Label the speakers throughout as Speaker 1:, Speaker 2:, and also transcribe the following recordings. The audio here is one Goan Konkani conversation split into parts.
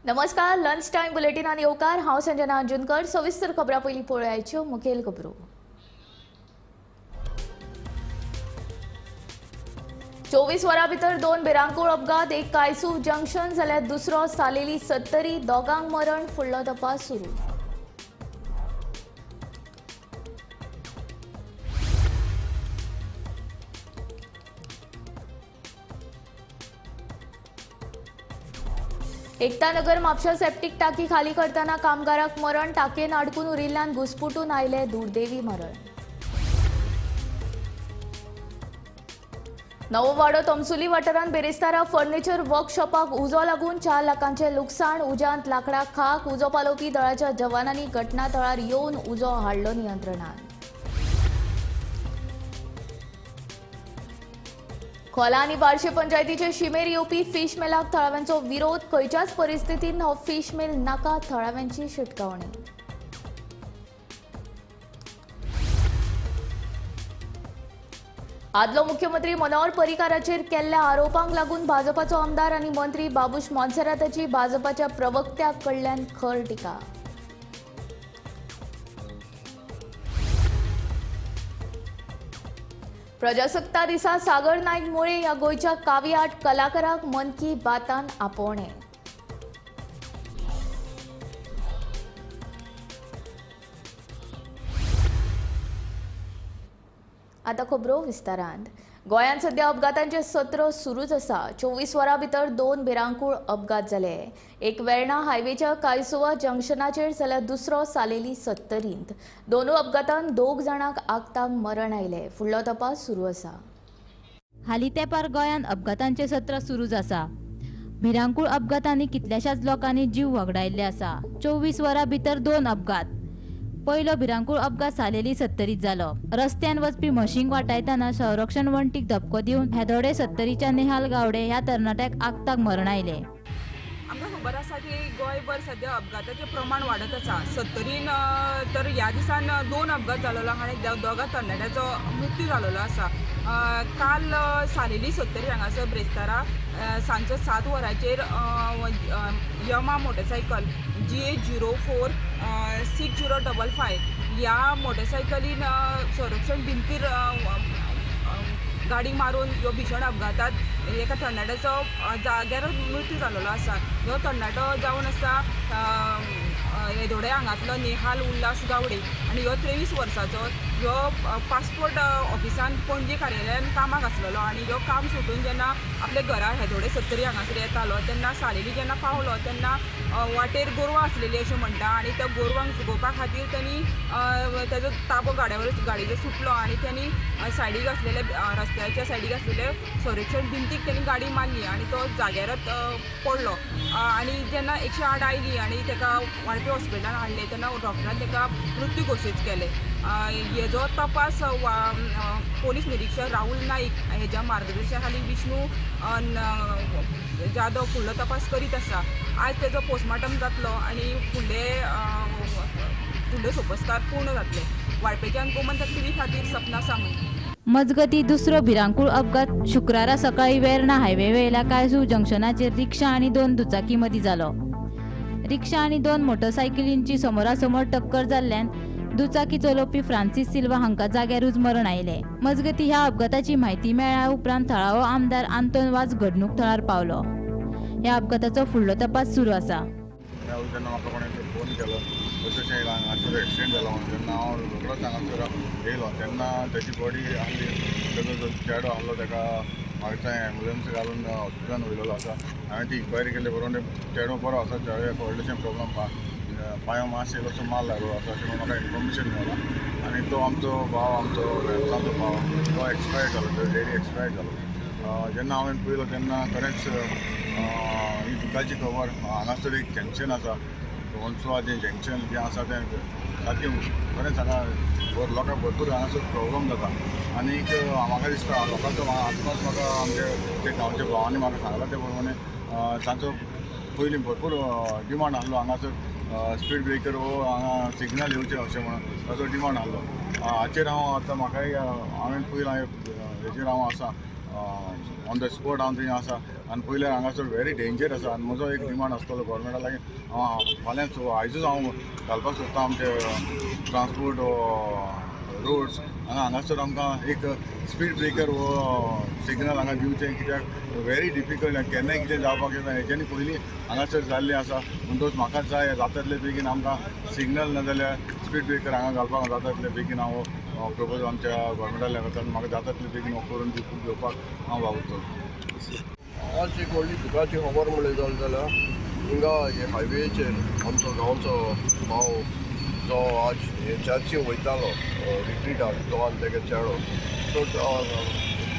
Speaker 1: नमस्कार, लंच टायम बुलेटिनान येवकार. हांव संजना अंजुनकर. सविस्तर खबरां पयलीं पळोवयाच्यो मुखेल खबरो. 24 वरां भितर 2 भिरांकूळ अपघात, एक कायसूव जंक्शन जाल्यार दुसरो सालेली 70. दोगांक मरण, फुडलो तपास सुरू. एकतानगर म्हापशा सेप्टीक टाकी खाली करतना कामगाराक मरण, टाकयेन आडकून उरिल्ल्यान घुसपुटून आयले दुर्दैवी मरण. नवोवाडो तमसुली वाठारांत बेरेस्तारा फर्निचर वर्कशॉपाक उजो लागून 4 लाखांचें लुकसाण. उज्यांत लाकडां खाक. उजो पालोवपी दळाच्या जवानांनी घटनाथळार येवन उजो हाडलो नियंत्रणात. खोला आनी बार्शे पंचायतीचे शिमेर येवपी फिश मेलाक थळाव्यांचो विरोध. खंयच्याच परिस्थितीन हो फिश मेल नाका, थळाव्यांची शिटकावणी. आदलो मुख्यमंत्री मनोहर पर्रीकाराचेर केल्ल्या आरोपांक लागून भाजपाचो आमदार आनी मंत्री बाबूश मोन्सेराताची भाजपाच्या प्रवक्त्या कडल्यान खर टिका. प्रजासत्ता दिसा सागर नायक मुळे ह्या गोंयच्या कावी आर्ट कलाकाराक मन की बातान आपोवणें. आतां खबरो विस्तारांत. गोंयांत सध्या अपघातांचे सत्र सुरूच आसा. 24 वरां भितर 2 भिरांकूळ अपघात जाले. एक वेर्णा हायवेच्या कायसुवा जंक्शनाचेर जाल्यार दुसरो सालेली 70. दोनूय अपघातांत 2 जाणांक आगताक मरण आयलें. फुडलो तपास सुरू आसा.
Speaker 2: हालीं तेंपार गोंयांत अपघातांचे सत्र सुरूच आसा. भिरांकूळ अपघातांनी कितल्याशाच लोकांनी जीव वगडायल्ले आसा. 24 वरां भितर 2 अपघात. पयलो भिरांकूळ अपघात सालेली 70 जालो. रस्त्यान वचपी म्हशींक वाटायतना संरक्षण वण्टीक धपको दिवन हेदोडे 70च्या नेहाल गावडे ह्या तरणाट्याक आगताक मरण आयलें.
Speaker 3: आमकां खबर आसा की गोंयभर सद्या अपघाताचें प्रमाण वाडत आसा. 70 तर ह्या दिसान 2 अपघात जाल्लो आहा आनी दोगां तरणाट्याचो मृत्यू जाल्लो आसा. काल सालेली 70 हांगासर ब्रेस्तारा सांजचो 7 वरांचेर यमा मोटरसायकल GA 04 6055 ह्या मोटरसायकलीन संरक्षण भिंतीर गाडी मारून ह्यो भीशण अपघातात एका तरणाट्याचो जाग्यार मृत्यू जाल्लो आसा. ह्यो तरणाटो जावन आसा हेदोडे हांगांतलो नेहाल उल्हास गावडे आनी ह्यो 23 वर्साचो. ह्यो पासपोर्ट ऑफिसान पणजे कार्यालयान कामाक आसलेलो आनी ह्यो काम सुटून जेन्ना आपल्या घरा हेदोडे 70 हांगासर येतालो तेन्ना सालेली जेन्ना पावलो तेन्ना वाटेर गोरवां आसलेली अशें म्हणटा आनी त्या गोरवांक चुकोवपा खातीर तेणी तेजो ताबो गाडयेचो सुटलो आनी तेणी सायडीक आसलेले रस्त्याच्या सायडीक आसलेले संरक्षण भिंतीक तेणी गाडी मारली आनी तो जाग्यारच पडलो. आनी जेन्ना 108 आयली आनी तेका वाळपे हॉस्पिटलान हाडलें तेन्ना डॉक्टरान तेका मृत्यू घोशीत केलें. हेजो तपास पोलीस निरीक्षक राहुल नाईक हेज्या मार्गदर्शना खाली विष्णू जाधव फुडलो तपास करीत आसा. आज तेजो पोस्टमार्टम जातलो आनी फुडले फुडले सोपस्कार पूर्ण जातले. वाळपेच्यान गोमंतक टीव्ही खातीर सपना सामंत.
Speaker 2: मजगती दुसरो भिरांकूळ अपघात शुक्रारा सकाळी वेर्णा हायवे वेल्या कायसूव जंक्शनाचेर रिक्षा आनी 2 दुचाकी मदीं जालो. रिक्षा आनी 2 मोटरसायकलींची समोरासमोर टक्कर जाल्ल्यान दुचाकी चलोवपी फ्रांसीस सिल्वा हांकां जाग्यारूच मरण आयलें. मजगती ह्या अपघाताची म्हायती मेळ्ळ्या उपरांत थळावो आमदार आंतोन वाज घडणूक थळार पावलो. ह्या अपघाताचो फुडलो तपास सुरू आसा.
Speaker 4: तेन्ना म्हाका कोणें फोन केलो अशें हांगासर एक्सिडेंट जालो म्हणून. तेन्ना हांव रोखडोच हांगासर येयलो तेन्ना तेजी बॉडी आहली, तेजो जो चेडो आहलो तेका म्हाका एम्बुलन्स घालून हॉस्पिटलान वयलेलो आसा. हांवें ती इन्क्वायरी केली बरोबर चेडो बरो आसा, चेड्याक व्हडलेशें प्रोब्लम पांया मातशें इल्लोसो माल लागलो आसा अशें म्हणून म्हाका इन्फॉर्मेशन मेळ्ळां. आनी तो आमचो भाव, आमचो वेवसाचो भाव, तो एक्सपायर्ड जालो, तो डॅडी एक्सपायर्ड जालो. जेन्ना हांवें पळयलो तेन्ना खरेंच ही दुखाची खबर. हांगासर एक जंक्शन आसा, वनसुआ जें जंक्शन जें आसा तें सारकें खरेंच हांगा लोकांक भरपूर हांगासर प्रोब्लम जाता. आनीक म्हाका दिसता लोकांचो आत्माच म्हाका आमचे ते गांवच्या भावांनी म्हाका सांगलां ते प्रमाणे तांचो पयलीं भरपूर डिमांड आहलो हांगासर स्पीड ब्रेकर हो हांगा सिग्नल येवचें अशें म्हणून ताचो डिमांड आहलो. हाचेर हांव आतां म्हाकाय हांवें पयलां हेजेर हांव आसा ऑन the spot हांव थंय आसा आनी पयल्यार हांगासर व्हेरी डेंजर आसा. आनी म्हजो एक डिमांड आसतलो गोवोरमेंटा लागीं, हांव फाल्यांच आयजूच हांव घालपाक सोदता आमचे ट्रांसपोर्ट रोड्स हांगा हांगासर आमकां एक स्पीड ब्रेकर हो सिग्नल हांगा दिवचें, कित्याक व्हेरी डिफिकल्ट केन्नाय कितें जावपाक येता. हेच्यानी पयलीं हांगासर जाल्लें आसा, म्हणटकच म्हाका जाय जाता तितले बेगीन आमकां सिग्नल ना जाल्यार स्पीड ब्रेकर हांगा घालपाक जाता तितले बेगीन हांव प्रपोज आमच्या गोवोरमेंटा लागीं करता. म्हाका जाता तितले बेगीन हो करून घेवपाक हांव वावुरतलो.
Speaker 5: आज एक व्हडली दुखाची खबर म्हणली जाली जाल्यार हिंगा हे हायवेचेर आमचो गांवचो भाव जो आज हे चर्ची वयतालो रिट्रीटाक, तो आनी तेगे चेडो, सो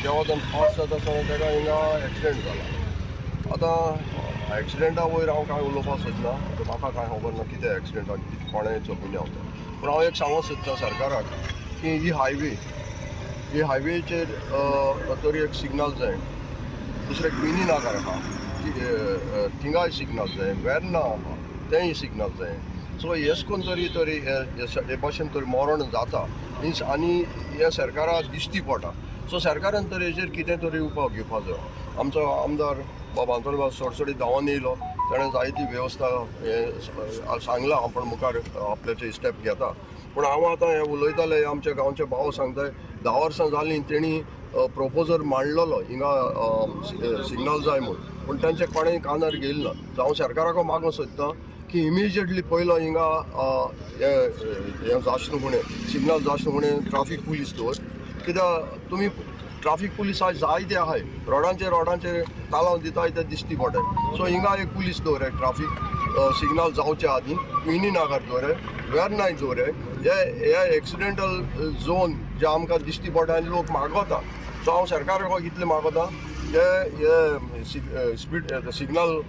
Speaker 5: देवान पास जाता आसतना तेका हिंगा एक्सिडेंट जाला. आतां एक्सिडेंटा वयर हांव कांय उलोवपाक सोदना, आतां म्हाका कांय खबर ना कितें एक्सिडेंटाक कितें कोणें चोपून हांव तें, पूण हांव एक सांगूंक सोदतां सरकाराक की ही हायवे, ही हायवेचेर तरी एक सिग्नल जाय. दुसरें क्विनी नागर आहा थिंगाय सिग्नल जाय, वेर्ना आहा तेंय सिग्नल जाय. सो हेच कोन्न तरी तरी हे भाशेन तरी मरण जाता मिन्स आनी हे सरकाराक दिश्टी पडटा. सो सरकारान तर हेजेर कितें तरी उपाय घेवपा जाय. आमचो आमदार बाब आंतोन सोडसोडी धांवन येयलो, ताणें जायती वेवस्था हें सांगलां, आपण मुखार आपल्याचे स्टेप घेता. पूण हांव आतां हें उलयतालें, आमच्या गांवचे भाव सांगताय 10 वर्सां जालीं तेणी प्रपोजल मांडलेलो हिंगा सिग्नल जाय म्हूण, पूण तांचे कोणें कानार घेयलें ना. हांव सरकाराक मागूंक सोदतां की इमिजिएटली पयलो हिंगा हें जाशें फुडें सिग्नल जाशें फुडें ट्राफीक पुलीस दवर, कित्याक तुमी ट्राफीक पुलीस आयज जायते आहाय, रोडांचेर रोडांचेर तालांव दिताय ते दिश्टी पडटाय. सो हिंगा एक पुलीस दवराय ट्राफीक सिग्नल जावचे आदीं, क्विनी नागर दवराय, वेर्नाय दवराय. हे हे एक्सिडेंटल झोन जे आमकां दिश्टी पडटा आनी लोक मागता. सो हांव सरकाराक इतलें मागता हे हे स्पीड सिग्नल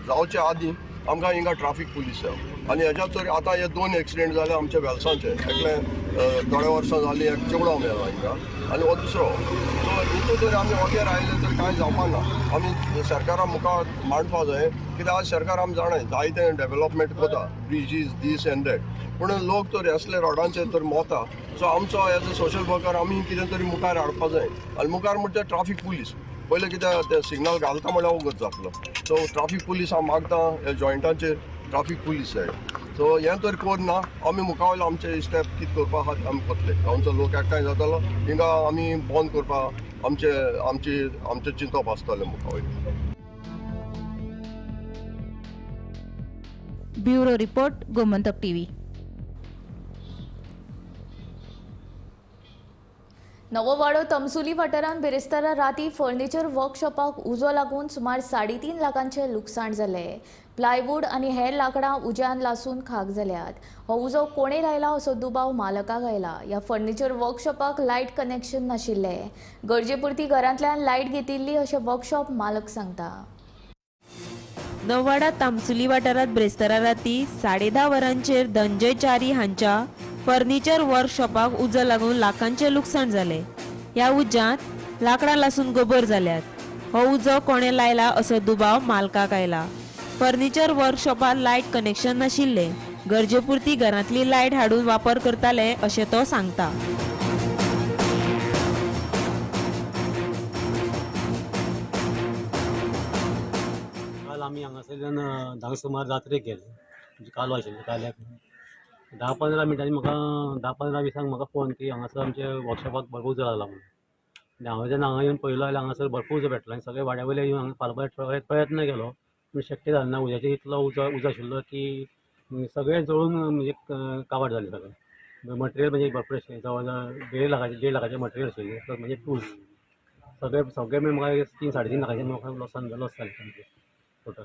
Speaker 5: जावचे आदीं आमकां हिंगा ट्राफीक पुलीस जाय. आनी हेज्या तर आतां हे 2 एक्सिडेंट जाले आमच्या वेलसांचे, एकलें थोड्या वर्सां जालीं एक चेवडो मेलो हिंगा आनी हो दुसरो. सो हितून जर आमी वगैर आयले तर कांय जावपा ना. आमी सरकारा मुखार मांडपा जाय, कित्याक आज सरकार आमी जाणाय जायते डेवलपमेंट करता, ब्रिजीस दीस एंड that, पूण लोक तर असले रोडांचेर तर मोता. सो आमचो एज अ सोशल वर्कर आमी कितें तरी मुखार हाडपा जाय. आनी मुखार म्हणटा ट्राफीक पुलीस पयलें, कित्याक ते सिग्नल घालता म्हणल्यार वगत जातलो. सो ट्राफीक पुलीस हांव मागता ह्या जॉयंटांचेर ट्राफीक पुलीस जाय. सो हें तर करना आमी मुखावयलो आमचे स्टेप कितें करपा आहा आमी करतले. गांवचो लोक एकठांय जातलो हिंगा आमी बंद करपा आमचे आमचे आमचें चिंतप आसतलें मुखावयलें.
Speaker 2: Bureau report, Gomantak TV.
Speaker 1: Novo Wado Tamsuli वाठारांत बिरेस्तारा राती फर्निचर वर्कशॉपाक उजो लागून सुमार 3.5 लाखांचें लुकसाण जालें. प्लायवूड आनी हेर लांकडां उज्यान लासून खाक जाल्यात. हो उजो कोणें लायला असो दुबाव मालकाक आयला. ह्या फर्निचर वर्कशॉपाक लायट कनेक्शन नाशिल्लें. गरजेपुरती घरांतल्यान लायट घेतिल्ली अशें वर्कशॉप मालक सांगता.
Speaker 6: नोवाडा तामसुली वाठारांत ब्रेस्तारा राती 10:30 वरांचेर धनंजय च्यारी हांच्या फर्निचर वर्कशॉपाक उजो लागून लाखांचें लुकसाण जालें. ह्या उज्यांत लांकडां लासून गोबर जाल्यात. हो उजो कोणें लायला असो दुबाव मालकाक आयला. फर्निचर वर्कशॉपार लायट कनेक्शन नाशिल्लें. गरजेपुरती घरांतली लायट हाडून वापर करताले अशें तो सांगता.
Speaker 7: काल आमी हांगासरल्यान 10 सुमार जात्रेक गेले, कालो आशिल्लो काल्याक. 10-15 मिनटांनी म्हाका 10-15 दिसांक म्हाका फोन की हांगासर आमच्या वर्कशॉपाक भरपूर उजो लागला म्हणून. आनी हांवें जेन्ना हांगा येवन पळयलो जाल्यार हांगासर भरपूर उजो पेटलो आनी सगळे वाड्या वयले येवन हांगा पालोवपाचो प्रयत्न केलो, पूण शक्य जालें ना. उज्याचेर इतलो उजो आशिल्लो की सगळें जळून म्हणजे काबार जालें सगळें. मटेरियल म्हणजे भरपूर आशिल्लें, जवळ जवळ 1.5 लाखाचें मटेरियल आशिल्लें, प्लस म्हणजे टूल्स सगळे सगळे मेळून म्हाका 3-3.5 लाखाचें म्हाका लॉसान लॉस जालें सामकें टोटल.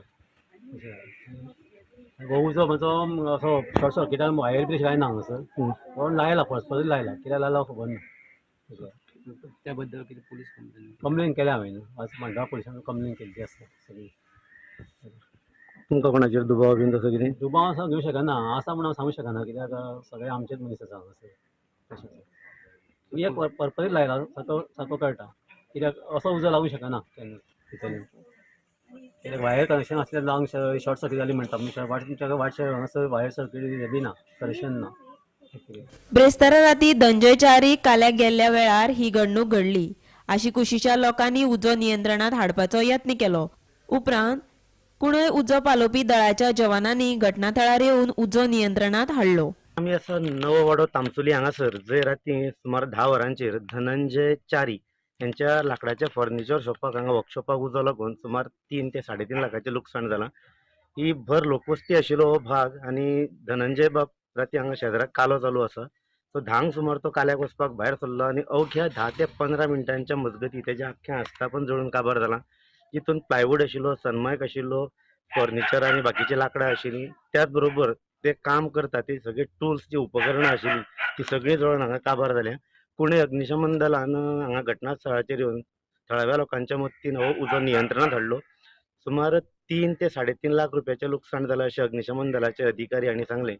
Speaker 7: हो उजो म्हजो असो शॉर्ट सर्किटान वायर बी कांय ना हांगासर, कोण लायला फर्स्ट लायला, कित्याक लायला खबर ना.
Speaker 8: त्या बद्दल कितें पुलीस
Speaker 7: कंप्लेन केल्या हांवें, आज मंडळा पुलिसांक कंप्लेन केल्ली आसा सगळी.
Speaker 8: तुमकां कोणाचेर दुबाव बीन तसो कितें?
Speaker 7: दुबाव असो घेवंक शकना, आसा म्हूण हांव सांगूंक शकना, कित्याक सगळे आमचेच मनीस आसा हांगासर. तशें एक पर्पजूच लायला सारको सारको कळटा, कित्याक असो उजो लागूंक शकना केन्ना भितरल्यान. कित्याक वायर कनेक्शन आसल्यार लावंक शॉर्ट सर्कीट जाली म्हणटा, तुमच्या वाटशें हांगासर वायर सर्कीट हें बी ना, कनेक्शन ना.
Speaker 6: ब्रेस्तारा राती धनंजय च्यारी काल्याक गेल्ल्या वेळार ही घडणूक घडली. आशिकुशीच्या लोकांनी उजो नियंत्रणात हाडपाचो यत्न केलो. उपरांत कुणय उजो पालोवपी दळाच्या जवानांनी घटनाथळार येवन उजो नियंत्रणात हाडलो.
Speaker 8: आमी आसा नवो वाडो तामसुली हांगासर, जंय राती सुमार 10 वरांचेर धनंजय च्यारी यांच्या लाकडाच्या फर्निचर शॉपाक हांगा वर्कशॉपाक उजो लागून सुमार 3 ते 3.5 लाखाचें लुकसाण जालां. ही भर लोकवस्ती आशिल्लो हो भाग आनी धनंजय बाब राती हांगा शेजराक कालो चालू आसा. सो 10 सुमार तो काल्याक वचपाक भायर सरलो आनी अवघ्या 10 ते 15 मिनटांच्या मजगती तेजें आख्खें आस्थापन जळून काबार जालां. जितून प्लायवूड आशिल्लो, सनमायक आशिल्लो, फर्निचर आनी बाकीचीं लाकडां आशिल्लीं. त्याच बरोबर ते काम करता ते सगळे टूल्स जी उपकरणां आशिल्लीं ती सगळीं जळून हांगा काबार जाल्या. कुणय अग्निशमन दलान हांगा घटनास्थळाचेर येवन थळाव्या लोकांच्या मदतीन हो उजो नियंत्रणांत हाडलो. सुमार 3 ते 3.5 लाख रुपयाचें लुकसाण जालां अशें अग्निशमन दलाचे अधिकारी हांणी सांगलें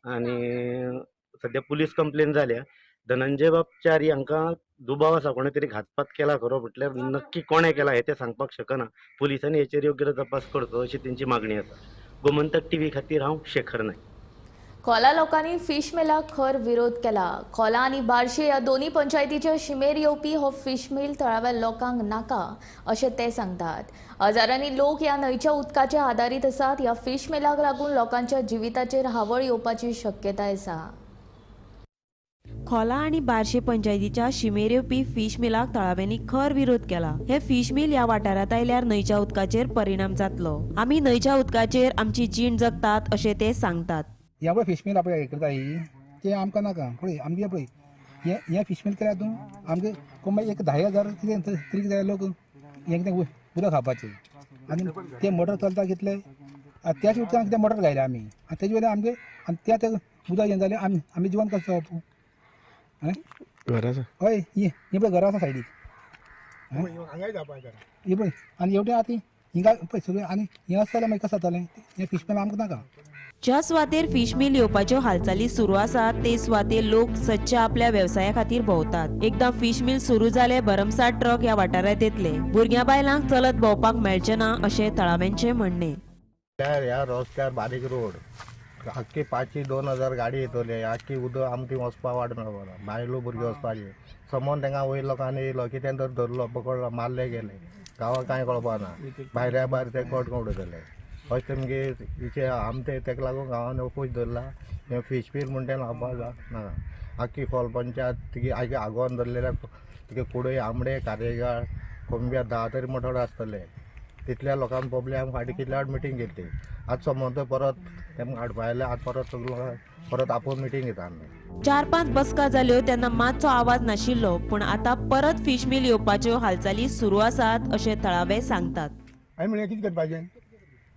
Speaker 8: आनी सद्या पुलीस कंप्लेन जाल्या. धनंजय बाब च्यारी हांकां दुबाव आसा कोणें तरी घातपात केला खरो, म्हटल्यार नक्की कोणें केला हें ते सांगपाक शकना. पुलिसांनी हेचेर योग्य तपास करचो अशी तेंची मागणी आसा. गोमंतक टीव्ही खातीर हांव शेखर नायक.
Speaker 1: खोला लोकांनी फिश मिलाक खर विरोध केला. खोला आनी बार्शे ह्या दोन्ही पंचायतीच्या शिमेर येवपी हो फिश मिल थळाव्या लोकांक नाका अशें ते सांगतात. हजारांनी लोक ह्या न्हंयच्या उदकाचेर आदारीत आसात. ह्या फिश मिलाक लागून लोकांच्या जिविताचेर हावळ येवपाची शक्यताय आसा.
Speaker 6: खोला आनी बार्शे पंचायतीच्या शिमेर येवपी फिश मिलाक थळाव्यांनी खर विरोध केला. हे फिश मिल ह्या वाठारांत आयल्यार न्हंयच्या उदकाचेर परिणाम जातलो. आमी न्हंयच्या उदकाचेर आमची जीण जगतात अशें ते सांगतात.
Speaker 9: ह्या पळय फिश मिल आपल्या हें करता ही तें आमकां नाका. पळय आमगे पळय हें हें फिश मिल केल्यार तूं आमगे कोण एक 10,000 कितें तरी कितें लोक हें कितें उदक खावपाचें आनी तें मोटर चलता कितले त्याच उदकान कितें मोटर घायल्या आमी आनी तेजे वयल्यान आमगे आनी त्या तें उदक हें जालें आमी आमी जिवन कसो जावप? हय ही ही पळय घरां आसा सायडीक ही पळय आनी हेवटेन आतां हिंगा पळय सगळें आनी हें आसा जाल्यार मागीर कशें जातलें? हें फिश मिल आमकां नाका.
Speaker 6: ज्या सुवातेर फिश मिल येवपाच्यो हालचाली सुरू आसात ते सुवातेर लोक सदच्या आपल्या वेवसाया खातीर भोंवतात. एकदां फिश मिल सुरू जाले भरमसाठ ट्रक ह्या वाठारांत येतले. भुरग्यां बायलांक चलत भोंवपाक मेळचें ना अशें थळाव्यांचें म्हणणें.
Speaker 10: ह्या रस्त्यार बारीक रोड आख्खी 500 2000 गाडी येतली. आख्खी उदक आमकां वचपा वाट मेळपाना. बायलो भुरगीं वचपाची समोर तांकां वयर लोकांनी येयलो कितें तर धरलो पकडलो मारले गेले. गांवाक कांय कळपाना. भायल्या भायर ते कट उडयतले अशें तेमगे विशय आमचे तेका लागून गांवान अपोज धरला. हें फिश मिल म्हणटा तें लावपाक नाका. आख्खी खोल पंचायत तिगे आगे आगोवन धरलेल्या तिगे कुडय आंबडे कारेगाळ कोंब्या 10 तरी मोठो आसतले. तितल्या लोकांक पब्लिक आमी फाटीं कितल्या फावट मिटींग केली. आज समज परत तेमकां हाडपा आयले. आज परत सगळो परत आपोवन मिटींग घेता आमी.
Speaker 6: 4-5 बसका जाल्यो तेन्ना मातसो आवाज नाशिल्लो, पूण आतां परत फिश मिल येवपाच्यो हालचाली सुरू आसात अशें थळावे सांगतात.
Speaker 11: हांवें म्हणलें कितें करपाचें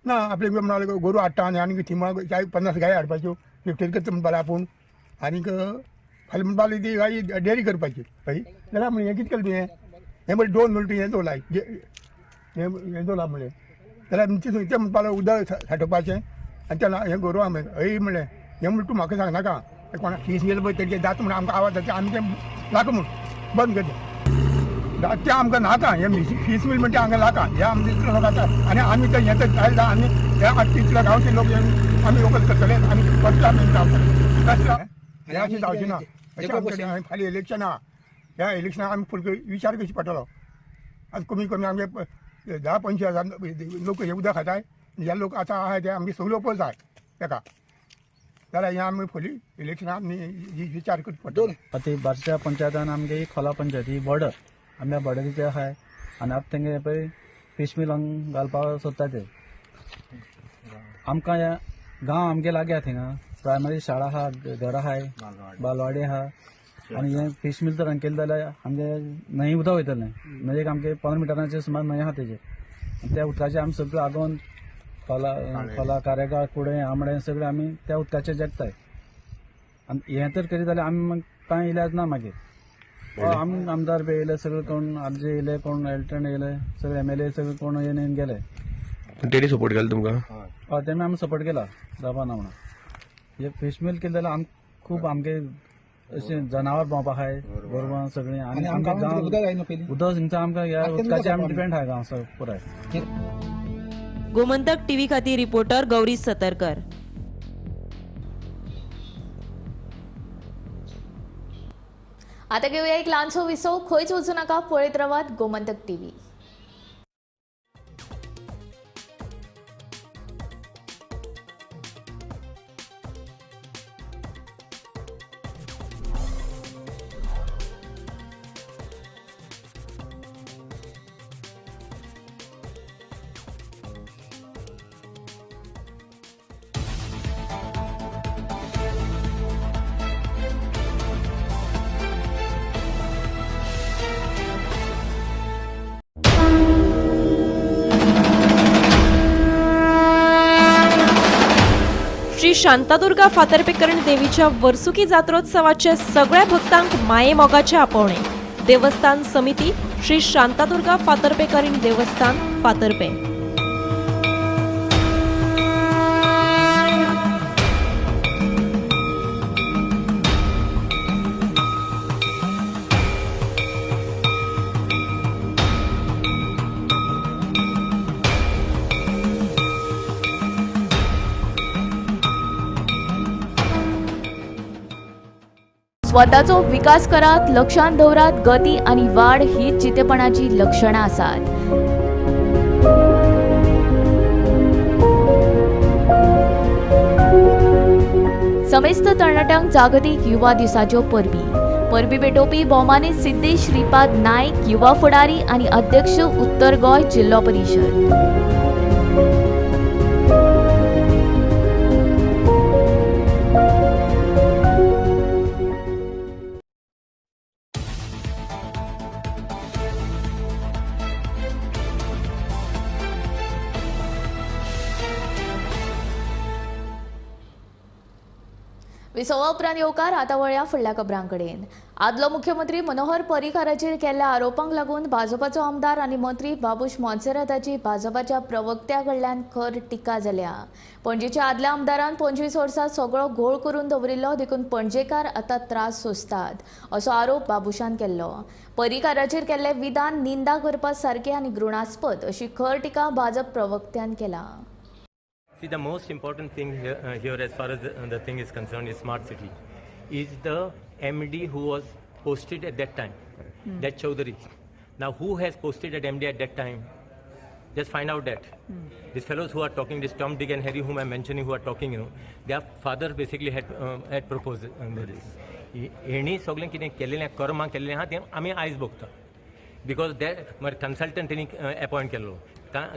Speaker 11: ना आपले म्हणलें गोरू हाडटा आनी आनी 40-50 गाय हाडपाच्यो फिफ्टीन करता म्हणपाक आपूण आनीक फाल्यां म्हणपाक लागली ती गाय डेरी करपाची. हय जाल्यार म्हणलें हें कितें केलें तुवें? हें म्हणलें 2 म्हणलें तुवें हें दवरला हें दवरला म्हणलें जाल्यार तें म्हणपाक लागलें उदक साठोवपाचें आनी तें हें गोरवां आमी हय म्हणलें हें म्हणलें तूं म्हाका सांगनाका कोणा फीस मिल पळय तेजें जाता म्हणून आमकां आवाज जाता आमी तें नाका म्हूण बंद करचें. तें आमकां नाका. हें फीस मिल म्हणटा हांगा नाका. हें आमचें इतलो लोक आसा आनी आमी तें हें तर आमी हे तितल्या गांवचे लोक आमी वखद करतले आनी कसले आमी जावतले हें अशें जावचें ना. अशें आमचें फाल्यां इलेक्शन आहा. ह्या इलेक्शनाक आमी फुल विचार करचो पडटलो. आज कमी कमी आमगे 10-25 हजार लोक हे उदक खाताय. हे लोक आतां आहाय ते आमगे सगळे ओपोज आहाय तेका. जाल्यार हें आमी फुडली इलेक्शनाक आमी विचार करचो पडटलो.
Speaker 12: आतां बार्शा पंचायतान आमगे खोला पंचायती बॉर्डर आमच्या बॉर्डरीचे आहाय आनी आतां तेंगे पळय फिश मिल घालपाक सोदता ते. आमकां ह्या गांव आमगे लागीं आहा थिंगा प्रायमरी शाळा आहा, घरां आहाय, बालवाडी आहा आनी हें फिश मिल तर हांगा केलें जाल्यार आमगे न्हंय उदक वयतलें. न्हंयेक आमगे 15 मिटरांचेर सुमार न्हंय आहा तेजेर. त्या उदकाचेर आमी सगळें आगोवन खोला खोला कारेगाळ कुडें आंबडें सगळें आमी त्या उदकाचेर जगताय. आनी हें तर करीत जाल्यार आमी कांय इलाज ना मागीर. आमी आमदार बी येयले सगळे कोण आरजे येयले कोण एल्टन येयले सगळे MLA सगळे कोण येवन येवन गेले.
Speaker 13: तेणी सपोर्ट केला तुमकां?
Speaker 12: हय तेमी आमी सपोर्ट केला जावपा ना म्हणून. हे फिश मिल केलें जाल्यार आमकां खूब आमगे अशें जनावर भोंवपाक आहाय गोरवां सगळीं आनी आमकां गांव उदक हिंगा आमकां ह्या उदकाचेर आमी डिपेंड आहाय गांव पुराय.
Speaker 6: गोमंतक टीव्ही खातीर रिपोर्टर गौरी सतरकर.
Speaker 1: आता घेऊया एक ल्हानसो विसव. खंयच वचूं नाका, पळयत रावात गोमंतक टीव्ही.
Speaker 6: श्री शांतादुर्गा फातर्पेकरण देवीच्या वर्सुकी जात्रोत्सवाचे सगळ्या भक्तांक मायेमोगाचे आपोवणे. देवस्थान समिती श्री शांतादुर्गा फातर्पेकरीण देवस्थान फातर्पे.
Speaker 1: स्वताचो विकास करात, लक्षांत दवरात, गती आनी वाड ही जितेपणाची लक्षणां आसात. समेस्त तरणाट्यांक जागतीक युवा दिसाच्यो परबी. परबी भेटोवपी भोवमानी सिद्धेश श्रीपाद नायक, युवा फुडारी आनी अध्यक्ष उत्तर गोंय जिल्लो परिशद. विसवा उपरांत येवकार. आतां वळया फुडल्या खबरां कडेन. आदलो मुख्यमंत्री मनोहर पर्रीकाराचेर केल्ल्या आरोपांक लागून भाजपाचो आमदार आनी मंत्री बाबूश मोन्सेराताची भाजपाच्या प्रवक्त्या कडल्यान खर टिका जाल्या. पणजेच्या आदल्या आमदारान 25 वर्सां सगळो घोळ करून दवरिल्लो, देखून पणजेकार आतां त्रास सोंसतात असो आरोप बाबूशान केल्लो. पर्रीकाराचेर केल्ले विधान निंदा करपा सारकें आनी घृणास्पद अशी खर टिका भाजप प्रवक्त्यान केला.
Speaker 14: See, the most important thing here as far as the thing is concerned is smart city. Is the MD who was posted at that time, that Chaudhary. Now, who has posted at MD at that time? Just find out that. These fellows who are talking, this Tom, Dick and Harry whom I'm mentioning, who are talking, you know, their father basically had proposed this. हेणी सगळें कितें केल्लें कर्मां केल्लें आहा तें आमी आयज भोगता. Because that consultant तेणी अपॉयंट केल्लो.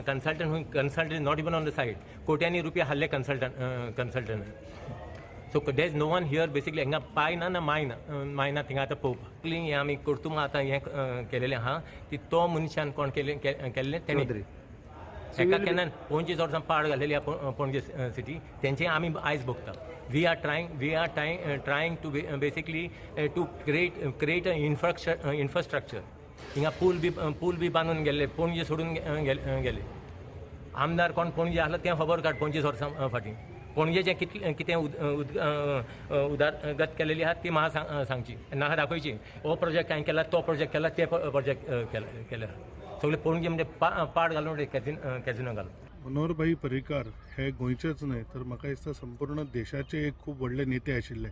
Speaker 14: Consultant is not even on the side. कोट्यांनी रुपया हाडले consultant. So there is no one here basically. हांगा पाय ना ना माय ना माय ना थिंगा आतां पळोवपाक हें आमी कर्तुमा आतां हें केलेलें आहा ती तो मनशान कोण केल्लें तेणी एका केन्ना 25 वर्सां पाड घालेली आहा पणजे सिटी तेंचे आमी आयज भोगता. We are trying to basically to create a infrastructure. हिंगा पूल बी बांदून गेल्ले, पणजे सोडून गेले. आमदार कोण पणजे आसलो तें खबर काड 25 वर्सां फाटीं पणजेचें कितलें कितें उदरगत केलेली आहा ती म्हाका सांगची, नाका दाखोवची. हो प्रोजेक्ट हांवें केला, तो प्रोजेक्ट केला, ते प्रोजेक्ट केला. सगळे पणजे म्हणजे पाड घालून कॅजिनो घालून.
Speaker 15: मनोहरभाई पर्रीकार हे गोंयचेच न्हय तर म्हाका दिसता संपूर्ण देशाचे एक खूब व्हडले नेते आशिल्ले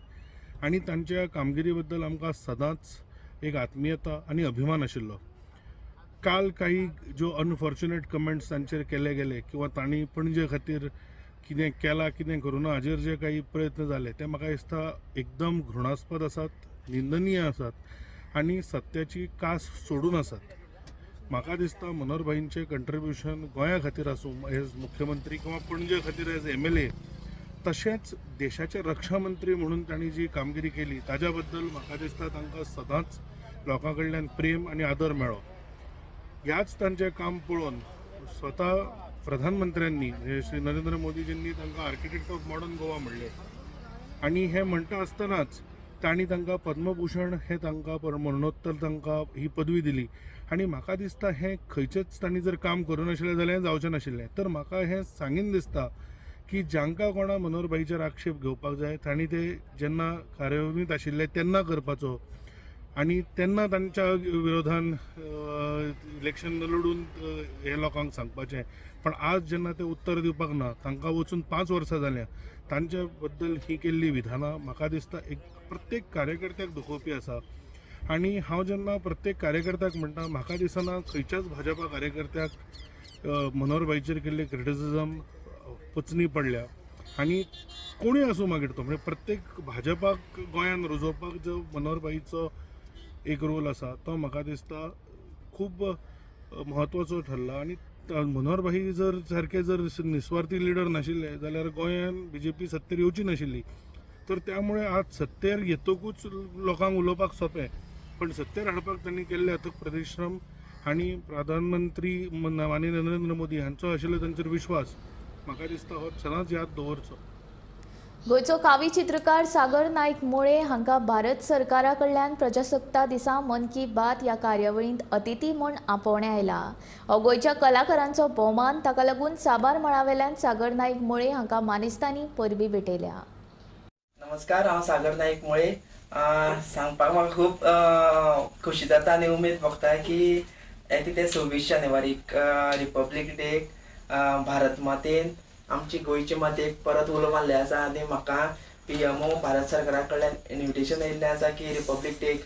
Speaker 15: आनी तांच्या कामगिरी बद्दल आमकां सदांच एक आत्मीयता आनी अभिमान आशिल्लो. काल काही ज्यो अनफॉर्च्युनेट कमेंट्स तांचेर केले गेले किंवा तांणी पणजे खातीर कितें केलां कितें करूं ना हाजेर जे काही प्रयत्न जाले ते म्हाका दिसता एकदम घृणास्पद आसात, निंदनीय आसात आनी सत्याची कास सोडून आसात. म्हाका दिसता मनोहरभाईंचें कंट्रिब्युशन गोंया खातीर आसूं एज मुख्यमंत्री किंवा पणजे खातीर एज MLA, तशेंच देशाचे रक्षा मंत्री म्हणून तांणी जी कामगिरी केली ताज्या बद्दल म्हाका दिसता तांकां सदांच लोकां कडल्यान प्रेम आनी आदर मेळ्ळो. ह्याच तांचें काम पळोवन स्वता प्रधानमंत्र्यांनी म्हणजे श्री नरेंद्र मोदीजींनी तांकां आर्किटेक्ट ऑफ मॉडर्न गोवा म्हणलें आनी हें म्हणटा आसतनाच तांणी तांकां पद्मभूषण हें तांकां मरणोत्तर तांकां ही पदवी दिली आनी म्हाका दिसता हें खंयचेंच तांणी जर काम करूं नाशिल्लें जाल्यार जावचें नाशिल्लें. तर म्हाका हें सांगीन दिसता की जांकां कोणा मनोहरभाईचेर आक्षेप घेवपाक जाय तांणी ते जेन्ना कार्यावळींत आशिल्ले तेन्ना करपाचो आनी तेन्ना तांच्या विरोधान इलेक्शन लडून हे लोकांक सांगपाचें. पण आज जेन्ना ते उत्तर दिवपाक ना, तांकां वचून 5 वर्सां जाल्या, तांचे बद्दल ही केल्ली विधानां म्हाका दिसता एक प्रत्येक कार्यकर्त्याक दुखोवपी आसा आनी हांव जेन्ना प्रत्येक कार्यकर्त्याक म्हणटा, म्हाका दिसना खंयच्याच भाजपा कार्यकर्त्याक मनोहर भाईचेर केल्ले क्रिटिसिजम पचनी पडल्या. आनी कोणूय आसूं मागीर तो, म्हणजे प्रत्येक भाजपाक गोंयान रुजोवपाक जो मनोहर भाईचो एक रोल आसा तो म्हाका दिसता खूब म्हत्वाचो ठरला. आनी मनोहर भाई जर सारके जर निस्वार्थी लिडर नाशिल्ले जाल्यार गोंयान बीजेपी सत्तेर येवची नाशिल्ली. तर त्यामुळे आज सत्तेर येतकूच लोकांक उलोवपाक सोंपें, पण सत्तेर हाडपाक तांणी केल्ले अथक परिश्रम आनी प्रधानमंत्री माननीय नरेंद्र मोदी हांचो आशिल्लो तांचेर विश्वास म्हाका दिसता हो सदांच याद दवरचो.
Speaker 1: गोंयचो कावी चित्रकार सागर नाईक मुळे हांकां भारत सरकारा कडल्यान प्रजासत्ता दिसा मन की बात ह्या कार्यावळींत अतिथी म्हूण आपोवणें आयलां. हो गोंयच्या कलाकारांचो भोवमान, ताका लागून साबार मळावेल्यान सागर नाईक मुळे हांकां मानेस्तांनी परबी भेटयल्या.
Speaker 16: नमस्कार, हांव सागर नाईक मुळे. सांगपाक म्हाका खूब खोशी जाता आनी उमेद भोगता की येता ते 26 जानेवारीक रिपब्लीक डेक भारत मातेन आमची गोंयची मातयेक परत उलो मारले आसा आनी म्हाका PMO Bharat सरकारा कडल्यान इन्विटेशन येयल्लें आसा की रिपब्लीक डेक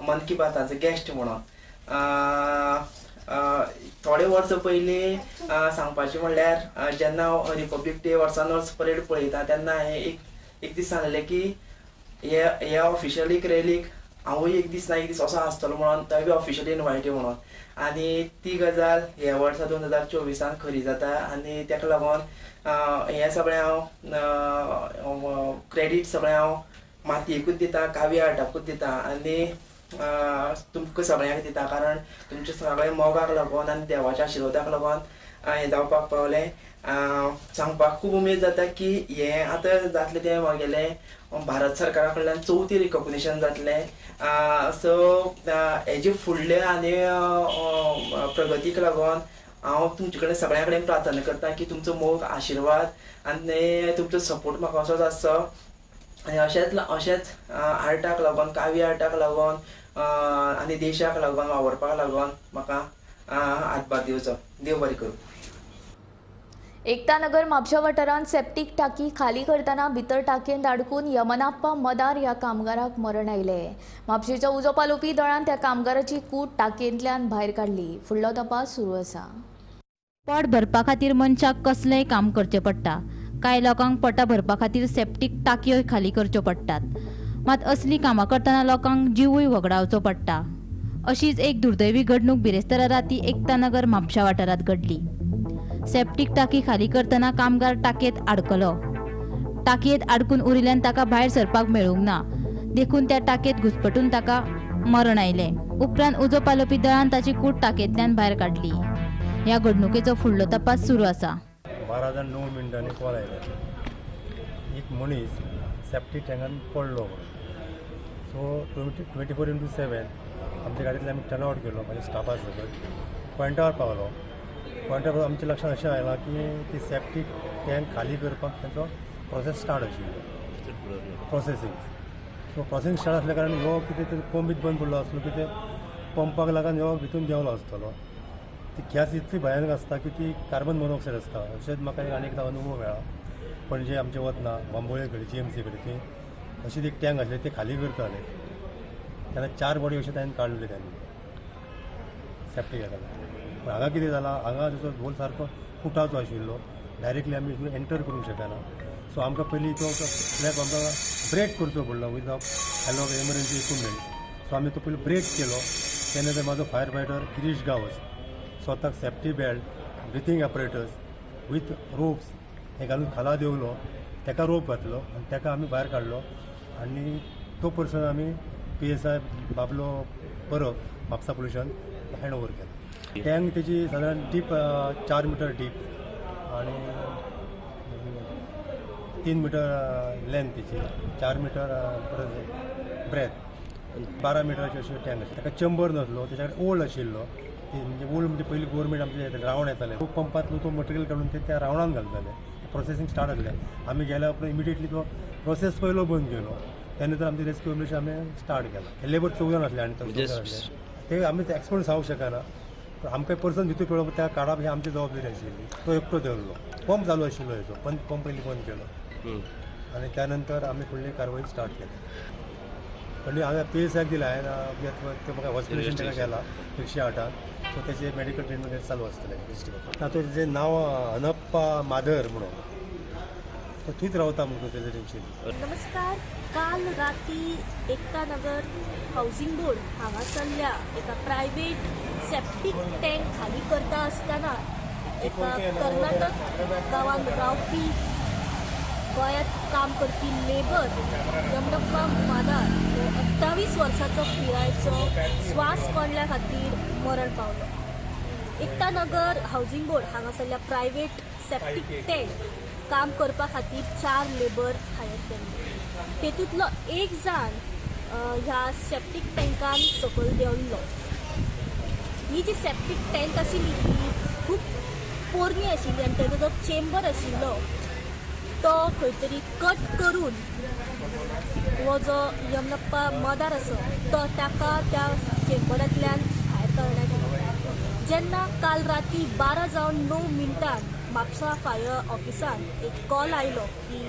Speaker 16: मन की बाताचो गेस्ट म्हणून. थोडे वर्सां पयलीं सांगपाचें म्हणल्यार जेन्ना हांव रिपब्लीक डे वर्सान वर्स परेड पळयता तेन्ना हांवें एक दीस सांगलें की हे ऑफिशियल एक रॅलीक हांवूय एक दीस ना एक दीस असो आसतलो म्हणून, थंय बी ऑफिशियली इनवायटी म्हणून. आनी ती गजाल ह्या वर्सा 2024 खरी जाता आनी ताका लागून हें सगळें हांव क्रेडीट सगळें हांव मातयेकूच दिता, कावी आर्टाकूच दिता आनी तुमकां सगळ्यांक दिता, कारण तुमच्या सगळ्या मोगाक लागून आनी देवाच्या आशिर्वादाक लागून हें जावपाक पावलें. सांगपाक खूब उमेद जाता की हें आतां जातलें तें म्हागेलें भारत सरकारा कडल्यान चवथी रिकॉग्निशन जातलें. सो हेजे फुडले आनी प्रगतीक लागून हांव तुमचे कडेन सगळ्यां कडेन प्रार्थना करता की तुमचो मोग, आशिर्वाद आनी तुमचो सपोर्ट म्हाका असोच आसचो आनी अशेंच अशेंच आर्टाक लागून, कावी आर्टाक लागून आनी देशाक लागून वावरपाक लागून म्हाका हातभार दिवचो. देव बरें करूं.
Speaker 1: एकतानगर म्हापशा वाठारांत सेप्टीक टाकी खाली करतना भितर टाकयेंत आडकून यमनाप्पा मदार ह्या कामगाराक मरण आयलें. म्हापशेच्या उजो पालोवपी दळान त्या कामगाराची कूड टाकयेंतल्यान भायर काडली. फुडलो तपास सुरू आसा.
Speaker 2: पोट भरपा खातीर मनशाक कसलेंय काम करचें पडटा. कांय लोकांक पोटां भरपा खातीर सेप्टीक टाकयो खाली करच्यो पडटात, मात असलीं कामां करतना लोकांक जिवूय वगडावचो पडटा. अशीच एक दुर्दैवी घडणूक बिरेस्तारा राती एकतानगर म्हापशा वाठारांत घडली. सेप्टीक टाकी खाली करतना कामगार टाकयेंत आडकलो. टाकयेंत आडकून उरिल्ल्यान ताका भायर सरपाक मेळूंक ना, देखून त्या टाकयेंत घुसपटून ताका मरण आयलें. उपरांत उजो पालोवपी दळान ताची कूड टाकयेंतल्यान भायर काडली. ह्या घडणुकेचो फुडलो तपास सुरू आसा.
Speaker 17: 12:09 कॉल आयले, एक मनीस सेप्टीक टँकान पडलो म्हणून. सो 24x7 आमच्या गाडयेंतल्यान आमी टर्न आवट केलो, म्हाज्या स्टाफा सकट पॉयंटार पावलो. पॉयंटार आमच्या लक्षांत अशें आयलां की ती सेप्टीक टँक खाली करपाक तांचो प्रोसेस स्टार्ट आशिल्लो, प्रोसेसींग. सो प्रोसेसींग स्टार्ट आसल्या कारणान ह्यो कितें तरी पंपीत बंद पडलो आसलो, कितें पंपाक लागून ह्यो भितून देंवलो आसतलो. ती गॅस इतली भयानक आसता की ती कार्बन मोनॉक्सायड आसता. अशेंच म्हाका एक आनी एकदां अनुभव मेळ्ळा. पणजे आमचे वतना बांबोळे कडेन GMC कडेन ती अशीच एक टँक आसली, ते खाली करताले तेन्ना 4 बॉडी अशें ताणें काडले त्यांनी सेप्टीक हेका. पूण हांगा कितें जालां, हांगा जसो होल सारको कुटाचो आशिल्लो, डायरेक्टली आमी एंटर करूंक शकना. सो आमकां पयलीं तो स्लॅब आमकां ब्रेक करचो पडलो with help of emergency equipment. So आमी तो पयलीं ब्रेक केलो. तेन्ना तर म्हाजो फायर फायटर गिरीश गांवस स्वताक safety belt, breathing apparatus with ropes हें घालून खाला देंवलो, ताका रोप घातलो आनी ताका आमी भायर काडलो. आनी तो पर्सन आमी PSI Bablo Parab Mapusa पोलिसान हँड ओवर केलो. टँक तेजी सादारण डीप 4 मिटर डीप आनी 3 मिटर लेंथ तेची, 4 मिटर परत ब्रेथ, 12 मिटराची अशी टँक आशिल्ली. ताका चंबर नासलो, तेच्या कडेन ओल्ड आशिल्लो. म्हणजे ओल्ड म्हणजे पयलीं गोवोरमेंट आमचे रावण येताले, तो पंपांतलो तो मटेरियल काडून ते त्या रावणान घालताले. प्रोसेसींग स्टार्ट जालें. आमी गेल्या उपरांत इमिडिएटली तो प्रोसेस पयलो बंद केलो. त्या नंतर आमचे रेस्क्यू ऑपरेशन आमी स्टार्ट केलां. लेबर 14 आसले आनी 14 आसले, ते आमी एक्सपर्ट सांगूंक शकना. पूण आमकां पर्सन भितर पळोवप त्या काडप ही आमची जबाबदारी आशिल्ली. तो एकटो देंवलो, पंप चालू आशिल्लो हेचो, पंप पयलीं बंद केलो आनी त्या नंतर आमी फुडली कारवाय स्टार्ट केली. आनी हांवें पी एस आयक दिला, हांवें ते म्हाका हॉस्पिटल ताका गेला 108 सो तेजे मेडिकल ट्रिटमेंट चालू आसतलें डिस्ट्रिक्ट. तातूंत तेजें नांव अनप्पा माधर म्हणून, तो थंयच रावता म्हणून रेजिडेन्शियल.
Speaker 18: नमस्कार. काल राती एकता नगर हावजींग बोर्ड हांगासरल्या एका प्रायवेट सेप्टीक टँक खाली करता आसतना एका कर्नाटक गांवांत रावपी गोंयांत काम करपी लेबर यमनप्पा मादार हो 28 वर्सांचो पिरायेचो स्वास कोंडल्या खातीर मरण पावलो. एकता नगर हावजींग बोर्ड हांगासरल्या प्रायवेट सेप्टीक टँक काम करपा खातीर 4 लेबर हायर केल्ले. तेतूंतलो एक जाण ह्या सेप्टीक टँकान सकयल देंवल्लो. ही जी सेप्टीक टँक आशिल्ली ती खूब पोरणी आशिल्ली आनी तेजो जो चेंबर आशिल्लो तो खंय तरी कट करून हो जो यमनप्पा मदार आसा तो ताका त्या चेंबरांतल्यान भायर काडण्यात येयलो. जेन्ना काल राती 12:09 म्हापसा फायर ऑफिसान एक कॉल आयलो की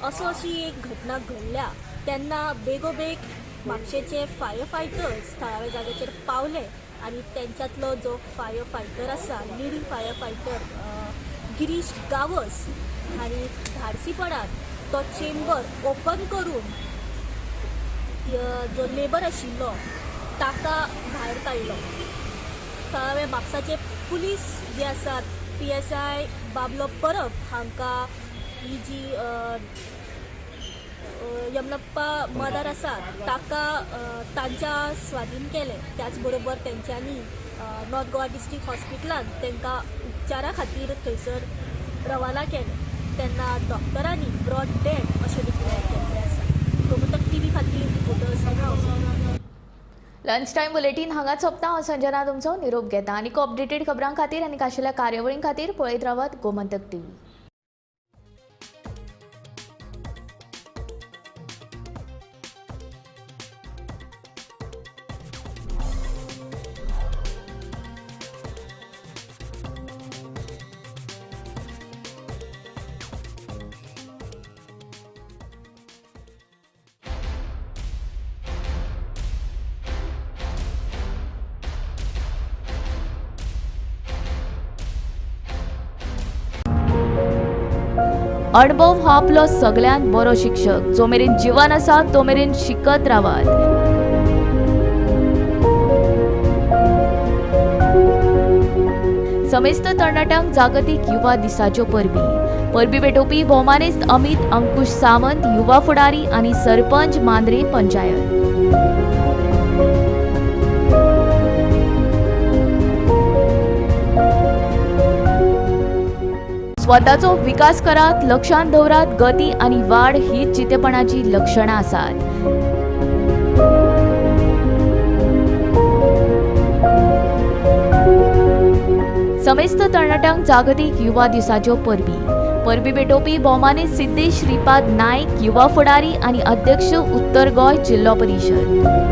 Speaker 18: असो अशी एक घटना घडल्या, तेन्ना बेगोबेग म्हापशेचे फायर फायटर्स थळाव्या जाग्याचेर पावले आनी तेंच्यांतलो जो फायर फायटर आसा, leading fire fighter Girish Gawas हांणी धाडसीपणान तो चेंबर ओपन करून जो लेबर आशिल्लो ताका भायर काडलो. थळावे म्हापसाचे पुलीस जे आसात PSI Bablo Parab हांकां ही जी यमनप्पा मदार आसा ताका तांच्या स्वाधीन केलें. त्याच बरोबर तेंच्यांनी नॉर्थ गोवा डिस्ट्रिक्ट हॉस्पिटलान तांकां उपचारा खातीर थंयसर रवाना केलें. तेन्ना डॉक्टरांनी ब्रॉड डेड अशें डिक्लेअर केल्लें आसा. गोमंतक टीव्ही खातीर reporter Sanjay.
Speaker 1: Lunch time bulletin हांगाच सोंपता. हांव संजना तुमचो निरोप घेता. आनी अपडेटेड खबरां खातीर आनी खाशेल्या कार्यावळीं खातीर पळयत रावात गोमंतक टीव्ही. अणभव हो आपलो सगळ्यांत बरो शिक्षक. जो मेरेन जिवन आसा तो मेरेन शिकत रावात. समेस्त तरणाट्यांक जागतीक युवा दिसाच्यो परबी. परबी भेटोवपी भोवमानेस्त अमित अंकुश सावंत, युवा फुडारी आनी सरपंच मांद्रे पंचायत. स्वताचो विकास करात, लक्षांत दवरात, गती आनी वाड हीच जितेपणाची लक्षणां आसात. समेस्त तरणाट्यांक जागतीक युवा दिसाच्यो परबी. परबी भेटोवपी भोवमानेस्त सिद्धेश श्रीपाद नायक, युवा फुडारी आनी अध्यक्ष उत्तर गोंय जिल्लो परिशद.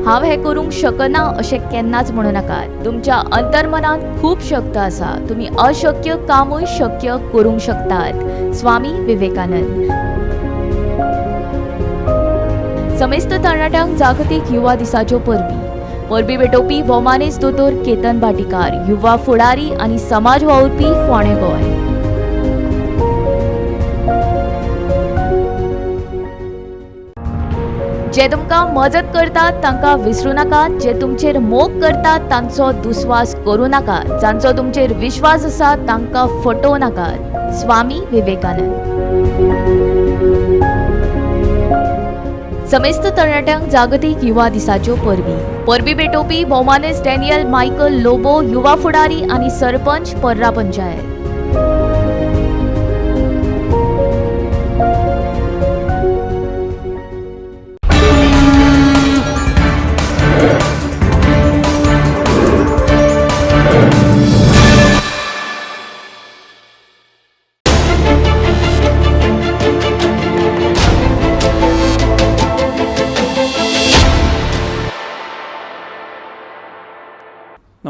Speaker 1: हांव हें करूंक शकना अशें केन्नाच म्हणू नाकात. तुमच्या अंतर्मनांत खूब शक्त आसा. तुमी अशक्य कामूय शक्य करूंक शकतात. स्वामी विवेकानंद. समेस्त तरणाट्यांक जागतीक युवा दिसाच्यो परबी. परबी भेटोवपी भोवमानेस्त दोतोर केतन भाटीकार, युवा फुडारी आनी समाज वावुरपी, फोंडें गोंय. जे तुमकां मजत करतात तांकां विसरू नाकात. जे तुमचेर मोग करतात तांचो दुस्वास करूं नाकात. जांचो तुमचेर विश्वास आसा तांकां फटोवं नाकात. स्वामी विवेकानंद. समेस्त तरणाट्यांक जागतीक युवा दिसाच्यो परबी. परबी भेटोवपी भोवमानेस्त डॅनियल मायकल लोबो, युवा फुडारी आनी सरपंच पर्रा पंचायत.